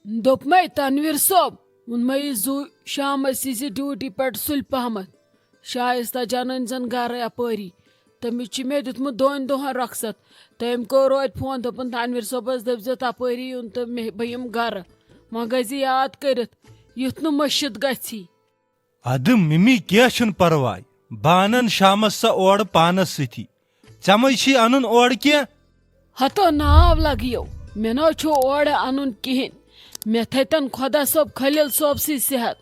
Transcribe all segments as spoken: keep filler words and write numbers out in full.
دوٚپمَے تنویر صٲب، ووٚنمَے یہِ زُو شامَس یِزِ ڈیوٹی پٮ۪ٹھ سُلہِ پہمتھ۔ شایستہ جان أنۍ زَن گرٕ اپٲری۔ تٔمِس چھُ مےٚ دیُتمُت دۄن دۄہَن رۄخصت۔ تٔمۍ کوٚر روتہِ فون، دوٚپُن تنویر صٲبَس دٔپۍزِ تپٲری یُن تہٕ مےٚ، بہٕ یِمہٕ گرٕ۔ وۄنۍ گٔے زِ یاد کٔرِتھ، یُتھ نہٕ مٔشِتھ گژھی۔ ادٕ مِمی، کینٛہہ چھُنہٕ پرواے، بہٕ انن شامس سۄ اورٕ پانس سۭتی۔ ژےٚ مَے چھی انُن اورٕ کینٛہہ؟ ہتو ناو لگیو، مےٚ نہ چھُ اورٕ انُن کِہیٖنۍ۔ مےٚ تھٲوتن خۄدا صٲب خلیل صٲبسٕے صحت۔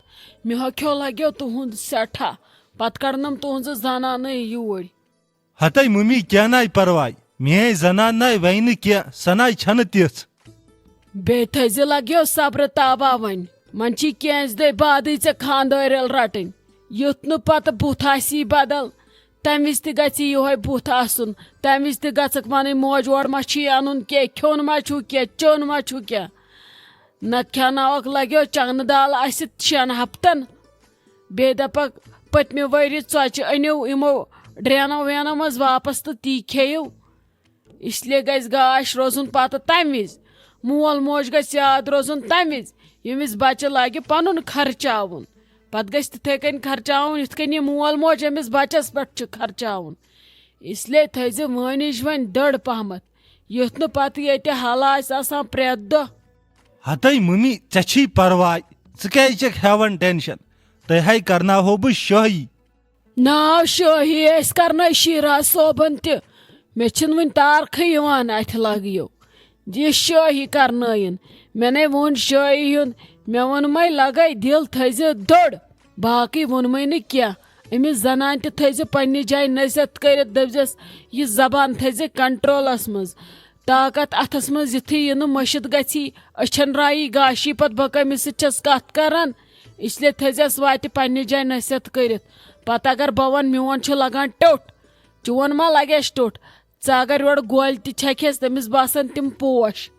مےٚ ہۄکھیو لگیو تُہُنٛد سٮ۪ٹھاہ، پتہٕ کڑنم تُہنٛزٕ زنانٕے یوٗرۍ۔ ہتے مُمی، کینٛہہ ناے پرواے، میٲنۍ زنان ناے وَنہِ نہٕ کینٛہہ، سۄ ناے چھنہٕ تِژھ۔ بیٚیہِ تھٲیزِ لگیو صبرٕ تابا وۄنۍ۔ وۄنۍ چھی کینٛژِ دۄہہِ بعدٕے ژےٚ خانٛدٲرِل رٹٕنۍ۔ یُتھ نہٕ پتہٕ بُتھ آسی بدل، تمہِ وِزِ تہِ گژھِ یِہوے بُتھ آسُن۔ تمہِ وِزِ تہِ گژھکھ ونٕنۍ، موج، اورٕ ما چھی انُن کینٛہہ، کھیوٚن ما چھُو کینٛہہ، چیوٚن ما چھُو کینٛہہ؟ نتہٕ کھیاناوکھ لگیو چنہٕ دال اسہِ شٮ۪ن ہفتن۔ بیٚیہِ دپکھ، پٔتمہِ ؤری ژۄچہِ أنِو یِمو ڈرینو وینو منٛز واپس تہٕ تی کھیٚیِو۔ اس لیے گژھِ گاش روزُن پتہٕ تمہِ وِزِ۔ مول موج گژھِ یاد روزُن تمہِ وِزِ، ییٚمہِ وِزِ بچہِ لاگہِ پنُن خرچاوُن۔ پتہٕ گژھِ تِتھے کٔنۍ خرچاوُن، یِتھ کٔنۍ یہِ مول موج أمِس بچس پٮ۪ٹھ چھُ خرچاوُن۔ اس لیے تھٲیزِ وٲنِج وۄنۍ دٔڑ پہمتھ، یُتھ نہٕ پتہٕ ییٚتہِ حالہ آسہِ آسان پرٛٮ۪تھ دۄہ۔ ہتے مُمی، ژےٚ چھی پرواے، ژٕ کیازِ چھکھ ہٮ۪وان ٹینشن؟ تۄہہِ ہاے کرناوہو بہٕ شٲہی۔ ناو شٲہی ٲسۍ کرنٲے شیراز صٲبن تہِ۔ مےٚ چھِنہٕ وُنہِ تارکھٕے یِوان اتھِ لگیو۔ یہِ شٲہی کرنٲیِن۔ مےٚ نے ووٚن شٲہی ہُنٛد، مےٚ ووٚنمَے لگے دِل تھٲیزِ دوٚڑ۔ باقٕے ووٚنمَے نہٕ کینٛہہ۔ أمِس زنانہِ تہِ تھٲیزِ پننہِ جایہِ نصیحت کٔرِتھ، دٔپزٮ۪س، یہِ زبان تھٲیزِ کنٹرولس منٛز۔ طاقت اتھس منٛز یِتھُے یہِ نہٕ مٔشِتھ گژھی، أچھن رایی گاشی پتہٕ بہٕ کٔمِس سۭتۍ چھس کتھ کران۔ اس لیے تھٲیزٮ۪س واتہِ پننہِ جایہِ نصیحت کٔرِتھ۔ پتہٕ اگر بہٕ ونہٕ میون چھُ لگان ٹیوٚٹھ، چون ما لگٮ۪س ٹیوٚٹھ؟ ژٕ اگر یورٕ گولہِ تہِ چھکھٮ۪س، تٔمِس باسان تِم پوش۔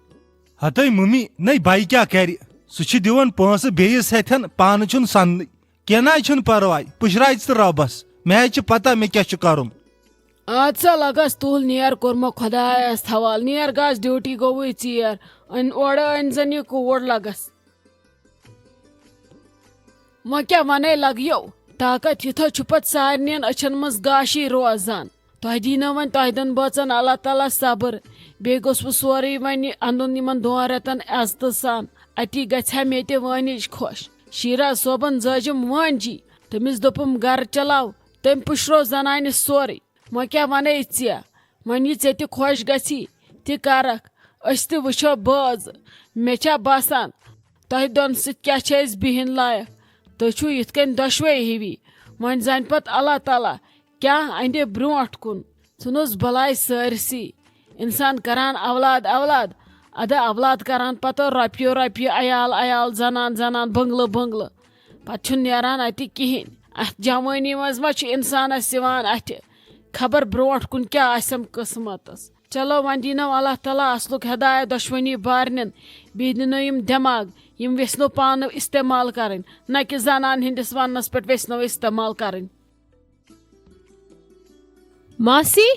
ہتے مُمی، نَے بَے کیٛاہ کَرِ؟ سُہ چھُ دِوان پونٛسہٕ بیٚیِس ہٮ۪تھٮ۪ن، پانہٕ چھُنہٕ سَننٕے۔ کینٛہہ نہ چھُنہٕ پَرواے، پُشراے ژٕ رۄبَس۔ مےٚ حظ چھِ پَتہ مےٚ کیٛاہ چھُ کَرُن۔ اَدٕ سا لَگَس تُل، نیر کوٚرمو خۄدایَس حوالہٕ۔ نیر گژھ، ڈیوٹی گوٚوُے ژیر۔ أنۍ اورٕ أنۍ زَن یہِ کوٗر لَگَس۔ وۄنۍ کیٛاہ وَنے لَگیو؟ طاقت یُتھو چھُ پَتہٕ سارنِین أچھَن منٛز گاشی روزان۔ تۄہہِ دِینو وۄنۍ تۄہہِ دۄن بٲژَن اللہ تعالیٰ صبر۔ بیٚیہِ گوٚژھ وۄنۍ سورُے وۄنۍ یہِ اَنُن یِمَن دۄن رٮ۪تَن عزتہٕ سان۔ اَتی گژھِ ہا مےٚ تہِ وٲنِج خۄش۔ شیراز صٲبَن زٲجِم وٲنجی۔ تٔمِس دوٚپُم، "گَرٕ چلاو۔" تٔمۍ پُشرو زنانہِ سورُے۔ وۄنۍ کیٛاہ وَنے ژےٚ؟ وۄنۍ یہِ ژےٚ تہِ خۄش گژھی، تہِ کَرَکھ۔ أسۍ تہِ وٕچھو بٲژ۔ مےٚ چھا باسان، تۄہہِ دۄن سۭتۍ کیٛاہ چھِ أسۍ بِہِنۍ لایق؟ تُہۍ چھِو یِتھ کٔنۍ دۄشوَے ہِوی۔ وۄنۍ زانہِ پَتہٕ اللہ تعالیٰ کیٛاہ اَندِ برٛونٛٹھ کُن۔ ژھٕنُس بَلاے سٲرسٕے۔ اِنسان کَران اولاد اولاد، اَدٕ اولاد کَران پَتہٕ رۄپیہِ رۄپیہِ، عیال عیال، زَنان زَنان، بٔنٛگلہٕ بٔنٛگلہٕ۔ پَتہٕ چھُنہٕ نیران اَتہِ کِہیٖنۍ۔ اَتھ جوٲنی منٛز ما چھُ اِنسانَس یِوان اَتھِ؟ خبر برٛونٛٹھ کُن کیٛاہ آسٮ۪م قٕسمَتَس۔ چلو، وۄنۍ دِینو اللہ تعالیٰ اَصلُک ہدایت دۄشوٕنی بارنٮ۪ن۔ بیٚیہِ دِنو یِم دٮ۪ماغ، یِم ویٚژھنو پانہٕ استعمال کَرٕنۍ، نہ کہِ زنانہِ ہٕنٛدِس وَننَس پٮ۪ٹھ ویٚژھنو استعمال کَرٕنۍ۔ ماسی،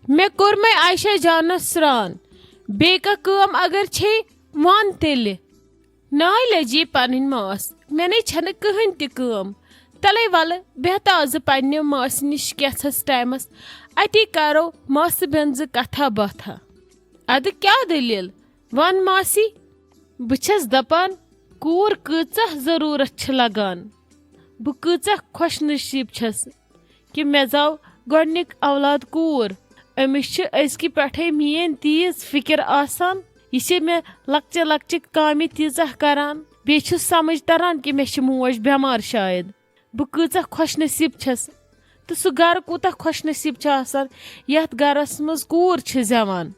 مےٚ کوٚر مے عائشہ جانس سران۔ بیٚیہِ کانٛہہ کٲم اگر چھے، وَن تیٚلہِ۔ ناے لٔجی پنٕنۍ ماس، مےٚ نے چھنہٕ کٕہٕنۍ تہِ کٲم۔ تلے ولہٕ، بیٚہہ تازٕ پننہِ ماسہِ نِش کینٛژھس ٹایمس، اتی کرو ماسہٕ بیٚنزٕ کتھا باتھا۔ ادٕ کیٛاہ دٔلیٖل؟ وَن ماسی۔ بہٕ چھَس دَپان، کوٗر کۭژاہ ضروٗرت چھِ لگان۔ بہٕ کۭژاہ خۄش نصیٖب چھَس کہِ مےٚ زاو گۄڈٕنیُک اولاد کوٗر۔ أمِس چھِ أزکہِ پٮ۪ٹھَے میٛٲنۍ تیٖژ فِکر آسان۔ یہِ چھِ مےٚ لۄکچہِ لۄکچہِ کامہِ تیٖژاہ کران۔ بیٚیہِ چھُ سمجھ تران کہِ مےٚ چھِ موج بٮ۪مار شاید۔ بہٕ کۭژاہ خۄش نصیٖب چھَس۔ تہٕ سُہ گرٕ کوٗتاہ خۄش نصیٖب چھُ آسان، یَتھ گرس منٛز کوٗر چھِ زٮ۪وان۔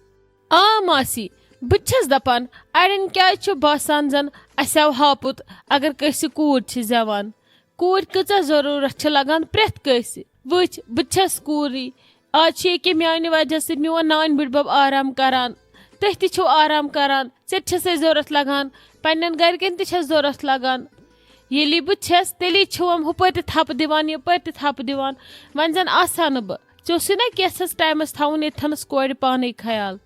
آ ماسی، بہٕ تہِ چھَس دَپان، اَڑٮ۪ن کیٛازِ چھُ باسان زَن اَسہِ آو ہاپُت، اگر کٲنٛسہِ کوٗر چھِ زٮ۪وان۔ کوٗرۍ کۭژاہ ضروٗرت چھِ لَگان پرٛٮ۪تھ کٲنٛسہِ۔ وٕچھ، بہٕ تہِ چھَس کوٗرٕے۔ آز چھِ ییٚکیٛاہ میٛانہِ وجہ سۭتۍ میون نانۍ بٕڈبَب آرام کَران۔ تُہۍ تہِ چھِو آرام کَران۔ ژےٚ تہِ چھَسَے ضوٚرَتھ لَگان، پنٛنٮ۪ن گَرِکٮ۪ن تہِ چھَس ضوٚرَتھ لَگان۔ ییٚلی بہٕ چھَس، تیٚلی چھِوَم ہُپٲرۍ تہِ تھَپہٕ دِوان، یَپٲرۍ تہِ تھَپہٕ دِوان۔ وۄنۍ زَن آسہٕ ہا نہٕ بہٕ۔ ژےٚ اوسُے نہ کینٛژھس ٹایمَس تھاوُن ییٚتھَنَس کورِ پانَے خیال۔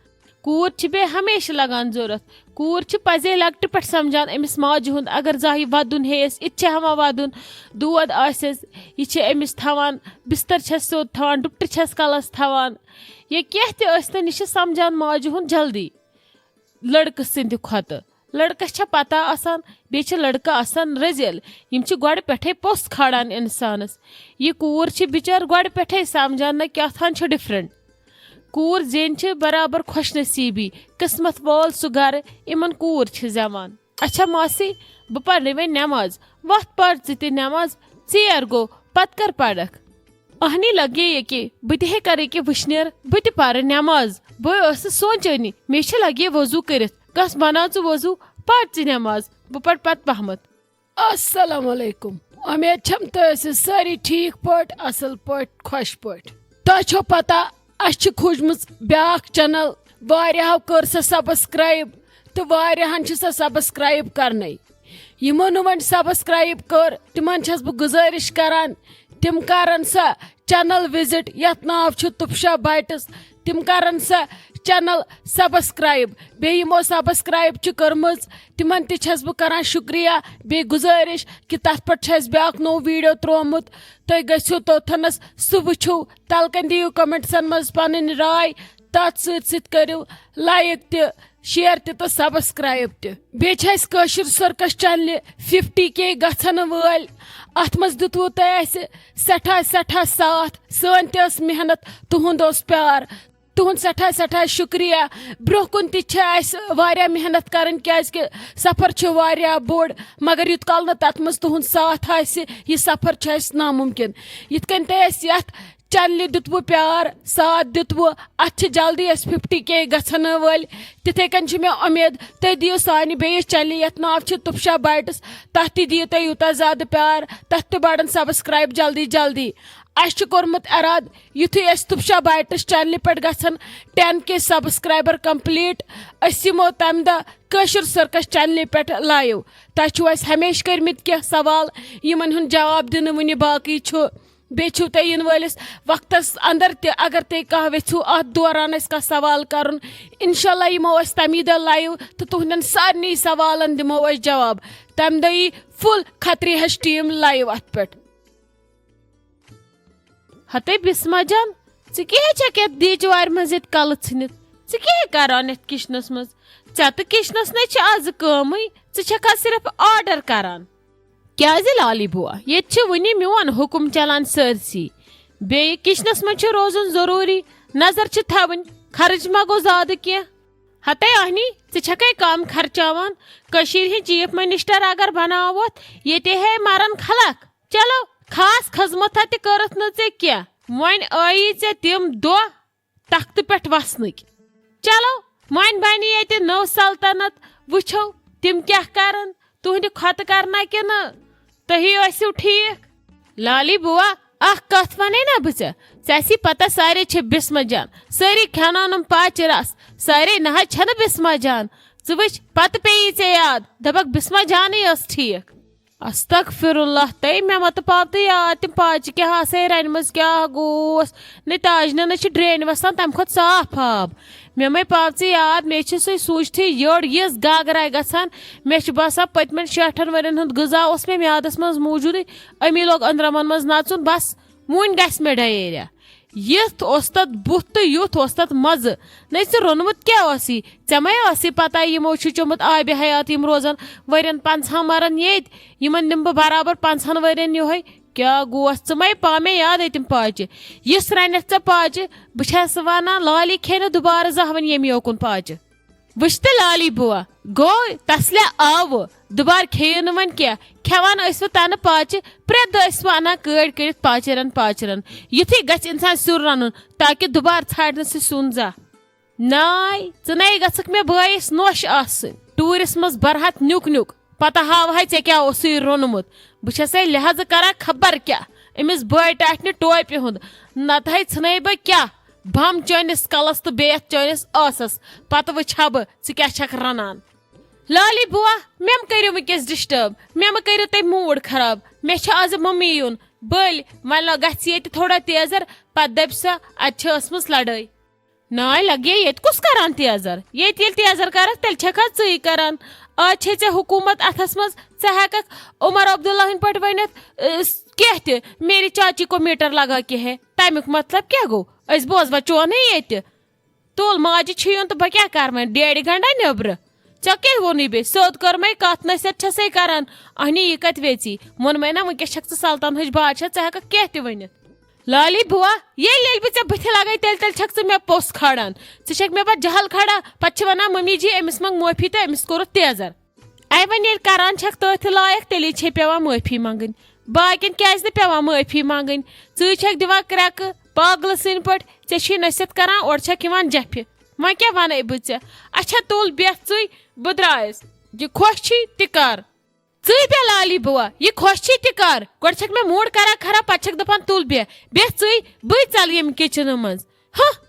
کوٗر چھِ بیٚیہِ ہمیشہِ لگان ضوٚرتھ۔ کوٗر چھِ پزے لۄکٹہِ پٮ۪ٹھ سمجھان أمِس ماجہِ ہُنٛد، اگر زانٛہہ یہِ ودُن ہیٚیس، یہِ تہِ چھِ ہٮ۪وان ودُن، دود آسٮ۪س، یہِ چھِ أمِس تھاوان، بستر چھَس سیوٚد تھاوان، ڈُپٹہٕ چھَس کلس تھاوان، یا کینٛہہ تہِ ٲسۍتن، یہِ چھِ سمجھان ماجہِ ہُنٛد جلدی لڑکہٕ سٕنٛدِ کھۄتہٕ۔ لڑکس چھےٚ پتہ آسان، بیٚیہِ چھِ لڑکہٕ آسان رٔزیل، یِم چھِ گۄڈٕ پٮ۪ٹھے پوٚژھ کھالان انسانس۔ یہِ کوٗر چھِ بچٲر گۄڈٕ پٮ۪ٹھے سمجھان نہ کیٛاہ تھان چھُ ڈفرنٹ۔ کوٗر زینۍ چھِ برابر خۄش نصیٖبی، قسمت وول سُہ گرٕ، یِمن کوٗر چھِ زٮ۪وان۔ اچھا ماسی، بہٕ پرنہٕ وۄنۍ نٮ۪ماز۔ وۄتھ، پر ژٕ تہِ نٮ۪ماز، ژیر گوٚو، پتہٕ کر پرکھ؟ اہنی لگے ییٚکے، بہٕ تہِ ہے کرٕ ییٚکے وٕشنیر، بہٕ تہِ پرٕ نٮ۪ماز۔ بہٕ ٲسٕس سونچٲنی، مےٚ چھِ لگے وضوٗ کٔرِتھ، گژھ بناو ژٕ وضوٗ، پر ژٕ نٮ۪ماز، بہٕ پرٕ پتہٕ پہمتھ۔ السلام علیکم، امید چھم تُہۍ ٲسِو سٲری ٹھیٖک پٲٹھۍ، اصل پٲٹھۍ، خۄش پٲٹھۍ۔ تۄہہِ چھو پتہ، اسہِ چھِ کھوٗجمٕژ بیاکھ چینل، واریاہو کٔر سۄ سبسکرایب تہٕ واریاہن چھِ سۄ سبسکرایب کرنَے۔ یِمو نہٕ وۄنۍ سبسکرایب کٔر، تِمن چھَس بہٕ گُزٲرِش کران، تِم کرن سۄ چینل وزٹ یتھ ناو چھُ تُپشا بایٹس، تِم کرن سۄ چینل سبسکرایب۔ بیٚیہِ یِمو سبسکرایب چھِ کٔرمٕژ، تِمن تہِ چھَس بہٕ کران شُکریہ۔ بیٚیہِ گُزٲرِش کہِ تتھ پٮ۪ٹھ چھُ اَسہِ بیاکھ نوٚو ویڈیو ترٛوومُت، تُہۍ گٔژھِو توٚتھنس سُہ وٕچھِو۔ تلہٕ کنہِ دِیِو کمنٹسن منٛز پنٕنۍ راے، تتھ سۭتۍ سۭتۍ کٔرِو لایک تہِ، شیئر تہِ تہٕ سبسکرایب تہِ۔ بیٚیہِ چھِ اَسہِ کٲشِر سرکش چینلہِ ففٹی کے گژھن وٲلۍ۔ اتھ منٛز دیُتوُ تۄہہِ اَسہِ سٮ۪ٹھاہ سٮ۪ٹھاہ ساتھ، سٲنۍ تہِ ٲس محنت، تُہُنٛد اوس پیار، تُہُنٛد سٮ۪ٹھاہ سٮ۪ٹھاہ شُکریہ۔ برٛونٛہہ کُن تہِ چھِ اَسہِ واریاہ محنت کرٕنۍ، کیازِ کہِ سفر چھُ واریاہ بوٚڑ، مگر یوٗت کال نہٕ تتھ منٛز تُہُنٛد ساتھ آسہِ، یہِ سفر چھُ اَسہِ نامُمکِن۔ یِتھ کٔنۍ تۄہہِ اَسہِ یتھ چینلہِ دیُتوُ پیار، ساتھ دیُتوُ، اتھ چھِ جلدی اَسہِ ففٹی کے گژھن وٲلۍ۔ تِتھے کٔنۍ چھِ مےٚ اُمید تُہۍ دِیِو سانہِ بیٚیِس چینلہِ یتھ ناو چھُ تُپشا بایٹس، تتھ تہِ دِیِو تُہۍ یوٗتاہ زیادٕ پیار، تتھ تہِ بڑن سبسکرایب جلدی جلدی۔ اَسہِ چھُ کوٚرمُت ارادٕ، یُتھُے أسۍ تُپشا بایٹس چینلہِ پٮ۪ٹھ گژھن ٹین کے سبسکرایبر کمپلیٹ، أسۍ یِمو تمہِ دۄہ کٲشُر سرکش چینلہِ پٮ۪ٹھ لایو۔ تۄہہِ چھُو اَسہِ ہمیشہِ کٔرمٕتۍ کینٛہہ سوال، یِمن ہُنٛد جواب دِنہٕ وُنہِ باقٕے چھُ۔ بیٚیہِ چھُو تۄہہِ یِنہٕ وٲلِس وقتس اندر تہِ، اگر تُہۍ کانٛہہ یژھِو اتھ دوران اَسہِ کانٛہہ سوال کرُن، انشاءاللہ یِمو أسۍ تمی دۄہ لایو تہٕ تُہنٛدٮ۪ن سارنٕے سوالن دِمو أسۍ جواب۔ تمہِ دۄہ یی فل خطری ہٕچ ٹیٖم لایو اتھ پٮ۪ٹھ۔ ہتے بسمہ جان، ژٕ کیٛاہ چھکھ یتھ دیٖچہِ وارِ منٛز ییٚتہِ کلہٕ ژھٕنِتھ؟ ژٕ کیٛاہ کران یتھ کچنس منٛز؟ ژےٚ تہٕ کچنس نے چھِ آزٕ کٲمٕے، ژٕ چھکھا صرف آرڈر کران؟ کیازِ لالی بوا، ییٚتہِ چھِ وُنہِ میون حُکم چلان سٲرسٕے۔ بیٚیہِ کچنس منٛز چھُ روزُن ضروٗری، نظر چھِ تھاوٕنۍ، خرٕچ ما گوٚو زیادٕ کینٛہہ؟ ہتے اہنی، ژٕ چھکھے کم خرچاوان۔ کٔشیٖرِ ہٕنٛدۍ چیف منسٹر اگر بناوتھ، ییٚتہِ ہے مرن خلق۔ چلو، خاص خدمت تہِ کٔرٕتھ نہٕ ژےٚ کینٛہہ۔ وۄنۍ ٲیی ژےٚ تِم دۄہ تختہٕ پٮ۪ٹھ وسنٕکۍ۔ چلو، وۄنۍ بنہِ ییٚتہِ نٔو سلطنت، وٕچھو تِم کیٛاہ کرن، تُہنٛدِ کھۄتہٕ کرنا کِنہٕ تُہی ٲسِو ٹھیٖک؟ لالی بوا، اکھ کتھ ونے نا بہٕ ژےٚ، ژےٚ آسی پتہ سارے چھِ بسمہ جان، سٲری کھٮ۪ناونم پاچہِ رس، سارے نہ حظ چھنہٕ بسمہ جان۔ ژٕ وٕچھ، پتہٕ پیٚیی ژےٚ یاد، دپکھ بسمہ جانٕے ٲس ٹھیٖک۔ استغفر اللہ، تٔمۍ مےٚ مہ تہٕ پاو تہٕ یاد تِم پاچہِ کیٛاہ آسے رنِمٕژ، کیٛاہ گوس۔ نہ تاج نہ، نہ چھِ ڈرٛینہِ وسان تمہِ کھۄتہٕ صاف آب۔ مےٚ مے پاو ژٕ یاد، مےٚ چھِ سُے سوٗنٛچتھٕے یٔڑ یِژھ گاگراے گژھان۔ مےٚ چھُ باسان پٔتمٮ۪ن شیٹھن ؤرین ہُنٛد غذا اوس مےٚ میادس منٛز موٗجوٗدٕے، أمی لوگ أنٛدرمن منٛز نژُن، بس وُنۍ گژھِ مےٚ ڈہیریا۔ یُتھ اوس تتھ بُتھ تہٕ یُتھ اوس تتھ مزٕ۔ نے ژٕ روٚنمُت کیٛاہ اوسُے؟ ژےٚ مَے ٲسٕے پتہ یِمو چھُ چوٚمُت آبِ حیات، یِم روزن ؤرین پنٛژاہن مرن ییٚتۍ، یِمن دِمہٕ بہٕ برابر پنٛژاہن ؤرین یِہوٚے۔ کیٛاہ گوس؟ ژٕ مَے پاو مےٚ یادٕے تِم پاچہِ۔ یِژھ رَنٮ۪تھ ژےٚ پاچہِ، بہٕ چھَس وَنان لالی کھیٚیہِ نہٕ دُبارٕ زانٛہہ وۄنۍ ییٚمہِ یوکُن پاچہِ۔ وٕچھ تہٕ لالی بُوا، گوٚو تسلہِ آوٕ، دُبارٕ کھیٚیِو نہٕ وۄنۍ کینٛہہ۔ کھٮ۪وان ٲسوٕ تَنہٕ پاچہِ، پرٛٮ۪تھ دۄہ ٲسوٕ اَنان کٲڑۍ کٔڑِتھ پاچہِ رَن پاچہِ رَن۔ یُتھُے گژھِ اِنسان سیُن رَنُن، تاکہِ دُبارٕ ژھانٛڈِ نہٕ سُہ سیُن زانٛہہ۔ ناے، ژٕ نے گژھکھ مےٚ بٲیِس نوش آسٕنۍ۔ ٹوٗرِس منٛز برہتھ نیُک نیُک، پتہٕ ہاوہے ژےٚ کیٛاہ اوسُے روٚنمُت۔ بہٕ چھسے لحاظہٕ کران خبر کیٛاہ أمِس بٲے ٹاٹھنہِ ٹوپہِ ہُنٛد، نتہٕ ہے ژھٕنے بہٕ کیٛاہ بم چٲنِس کلس تہٕ بیٚیہِ یتھ چٲنِس ٲسس۔ پتہٕ وٕچھِ ہا بہٕ ژٕ کیٛاہ چھکھ رنان۔ لالی بوا، مےٚ مہ کٔرِو وٕنکیٚس ڈسٹرب، مےٚ مہ کٔرِو تُہۍ موٗڈ خراب۔ مےٚ چھُ آزٕ مٔمی یُن بٔلۍ، وۄنۍ لو گژھِ ییٚتہِ تھوڑا تیزر، پتہٕ دپہِ سۄ اتہِ چھِ ٲسمٕژ لڑٲے۔ ناے لگے، ییٚتہِ کُس کران تیزر؟ ییٚتہِ ییٚلہِ تیزر کرکھ، تیٚلہِ چھکھ حظ ژٕے کران۔ آز چھے ژےٚ حکوٗمت اتھس منٛز، ژٕ ہٮ۪ککھ عمر عبداللہن پٲٹھۍ ؤنِتھ، "أس، کینٛہہ تہِ، میری چاچی کو میٹر لگا کے ہے۔" تمیُک مطلب کیٛاہ گوٚو؟ أسۍ بوزوا چونٕے ییٚتہِ؟ تُل، ماجہِ چھُ یُن تہٕ بہٕ کیٛاہ کرٕ وۄنۍ؟ ڈیڈِ گنڈا نیٚبرٕ۔ ژےٚ کیٛاہ ووٚنُے بیٚیہِ؟ سیوٚد کٔرمَے کتھ، نصیحت چھسے کران۔ اہنی، یہِ کتہِ ویژی؟ ووٚنمَے نا، وٕنکیٚس چھکھ ژٕ سلطان ہٕج بادشاہ، ژٕ ہٮ۪ککھ کینٛہہ تہِ ؤنِتھ۔ لالی بوا، ییٚلہِ، ییٚلہِ بہٕ ژےٚ بٕتھِ لگے، تیٚلہِ، تیٚلہِ چھکھ ژٕ مےٚ پوٚژھ کھالان۔ ژٕ چھکھ مےٚ پتہٕ جہل کھالان، پتہٕ چھِ ونان، "ممی جی، أمِس منٛگ معٲفی تہٕ أمِس کوٚرُتھ تیزر۔" اے، وۄنۍ ییٚلہِ کران چھکھ تٔتھۍ لایق، تیٚلے چھے پٮ۪وان معٲفی منٛگٕنۍ۔ باقین کیٛازِ نہٕ پٮ۪وان معٲفی منٛگٕنۍ؟ ژٕے چھکھ دِوان کرٛٮ۪کہٕ پاگلہٕ سٕنٛدۍ پٲٹھۍ، ژےٚ چھُے نصیحت کران، اورٕ چھکھ یِوان جپھِ۔ وۄنۍ کیٛاہ ونَے بہٕ ژےٚ؟ اچھا، تُل بیٚہہ ژٕے، بہٕ درٛایس۔ یہِ خۄش چھی تہِ کر۔ ژٕے بیٚہہ لالی بوا، یہِ خۄش چھی تہِ کر۔ گۄڈٕ چھکھ مےٚ موٗڈ کران خراب، پتہٕ چھکھ دپان، "تُل بیٚہہ، بیٚہہ ژٕے، بٕے ژلہٕ ییٚمہِ کچنہٕ منٛز۔" ہہ،